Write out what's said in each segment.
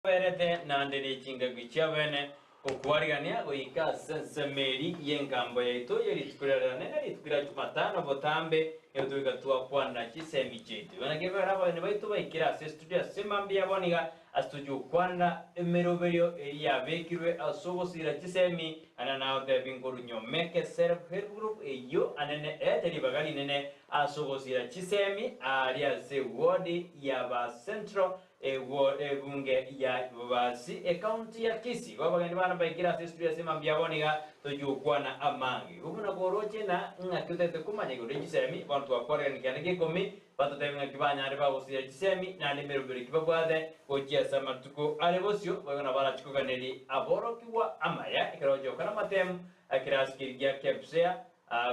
Berete naende ne chingaki chi'abene gokwarigania goika ase ensemo eria y'engambo yaito ye rituko ria rero nere rituko ria Jumatano botambe nigo togoika twakwana chisemi chiaito. Igo naki ekero abageni baito baikire ase estudio ase mambia yabo niga ase tochia gokwanera emeroberio eria yabekirwe ase ogosira chisemi ane nagotebi nkoru Nyomeke Self Help Group eyio anene eete ribaga rinene ase ogosira chisemi aaria ase ewodi ya ba Central Egwo ebunge ya Bobasi, ecounty ya Kisii. Igo abageni bane mbaikire ase estudio ase mambia bono iga tochia gokwana amange. Igo buna koroche na ng'aki otagete komanya igoro ye chisemi, bono twakwarerania kianda kia ikomi, batotebie ng'aki banyare bagosira chisemi naende emeroberi ki babwate gochia ase amatuko are bosio, boigo nabo arachie koganeria aborokigwa amaya ekero gochia gokora amatemu ekerasi keria gia KPSEA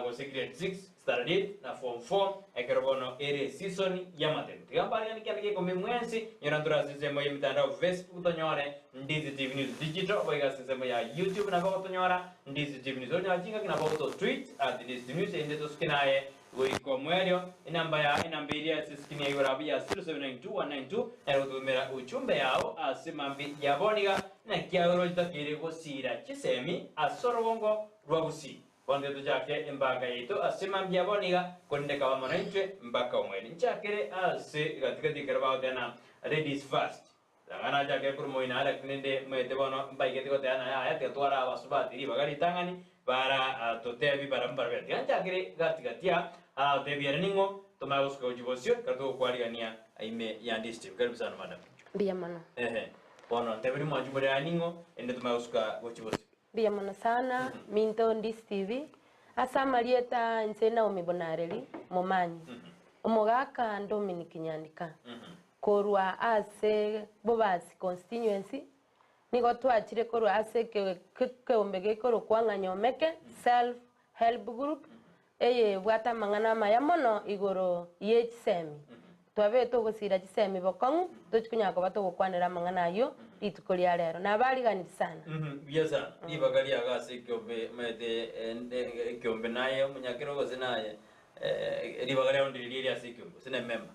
gose grade 6, standard 8 na form 4 ekero bono ere esisoni y'amatemo. Tiga mbariganie kianda gia ikomi mwensi, nyora ntore ase ensemo y'emitandao Facebook tonyore Ndizi TV News Digital, boigo ase ensemo ya YouTube nabo ogotonyora Ndizi TV News. Onyore chingaki nabo ogoto tweet at Ndizi TV News erinde tosuke naye goika omoerio. Enamba ya enamba eria ase eskrini ya igoro abwo ya 0792192 nere gototomera uchumbe yao ase mambi ya bono iga naki aye oroche otakeire gosiira chisemi ase orogongo rwa Gusii. Bono tiga tochake embaga yaito ase mambia bono iga, korende kaba mono intwe mpaka omoerio. Nchakere ase gati-gati ekero bagoteba ladies first. Tang'ana nachakere korwa moino aa, lakini rende moete bono mbaigete goteba na yaya, tiga tware abasubati ribaga ritang'ani, bara totebi barabwo mbarabwo. Tiga nchakere gati-gati aa, aratotebie ere ning'o, tomanye gosuka gochia bosio, ekero togokwarigania ime ya district. Karibu sana madam. Mbuya mono. Ehe, bono nteberie mwanchi more aa ning'o, erinde tomanye gosuka gochia bosio. Mbuya mono sana, minto Ndisi TV. Ase amarieta inche Naomi Bonareri, Momanyi. Omogaka Dominic Nyandika. Korwa ase Bobasi Constituency, nigo twachire korwa ase ekeombe gekorokwa ng'a Nyomeke Self Help Group, Eye ebwate amang'ana amaya mono igoro ye chisemi. Twabete ogosiira chisemi bokong'u, tochi konyara koba togokwanera amang'ana ayio rituko ria rero. Nabariganirie sana. Buya sana. Ribaga riago ase ekiombe maete ekiombe naye omonyakero gose naye ribaga riao ndiri riria ase ekiombe gose ne member.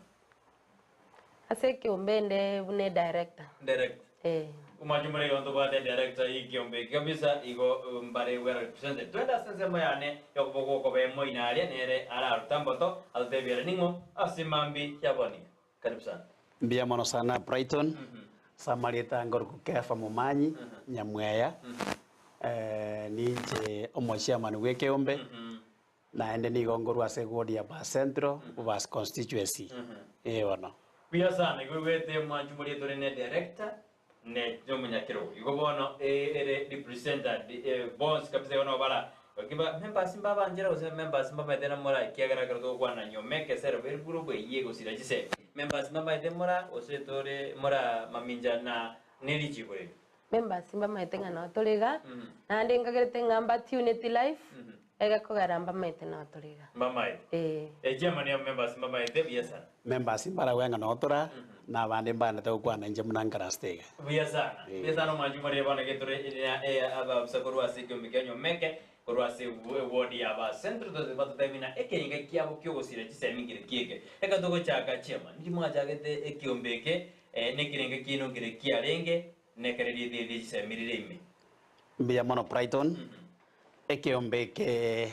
Ase ekiombe inde buna edirector. Director. Eh. Omwancho more igo ntobwate edirector ye ekiombe eke kabisa igo mbare well represented. Twende ase ensemo yane yokoboka okoba emoino aria nere ararute amboto atotebie ere ning'o ase mambi ya bono iga. Karibu sana. Mbuya mono sana Brighton, ase amarieta nkorokwa Kefa Momanyi Nyamweya, ninche omochairman bw'ekeombe. Naende nigo nkorwa ase eward ya Bas Central, Bobasi Constituency. Ee bono. Buya sana igo igwete mwanchu moria tore ne director ne nomonyakerogo igo bono ere represented bonsi kabisa igo nobara kiba members mbabanchera gose members mbamaete na mora ekiagera ekero togokwana nyomeke self help group eyio egosira chisemi members mbamaete mora gose tore mora mamincha na nerichiko eri. Members mbamaete ng'a noo tore iga, naende nkagerete ng'a mbatuneti life, egekogera mbamaete noo tore iga. Mbamaete. Ee. Echiama niyo members mbamaete buya sana. Members mbarabwo ng'a noo tore aa, na abande mbaanete gokwana inche buna nkarasete iga. Buya sana. Buya sana omwanchi more bono getore ababusa korwa ase ekiombe kia Nyomeke, korwa ase eward ya ba Central tote batotebi na ekerenga kiabo kiogosira chisemi nkere kieke. Reka togochaka chairman, nki mwachagete ekiombe eke, nekerenga kiaino nkere kiarenge, Nekere rieta eri rie chisemi rire ime. Mbuya mono Brighton, ekeombe eke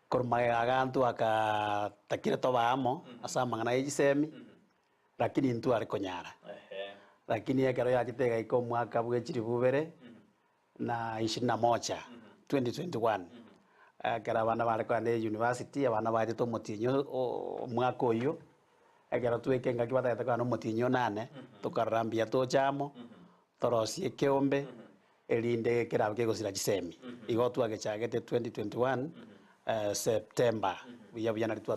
korwa magega aganto aka takire tobe amo ase amang'ana ye chisemi, lakini intwe are konyara. Lakini ekero yachete egaika omwaka bwe chilifu ibere na ishirini na moja, 2021, ekero abana bare kogenda university, abana bachete omotienyi omwaka oyio, Ekero tweka engaki batagete kogenda omotienyi onane, tokarora mbuya toche amo, torosie ekeombe, erinde kerabe kegosira chisemi. Igo twagechagete 2021 September, buya buya nari twa.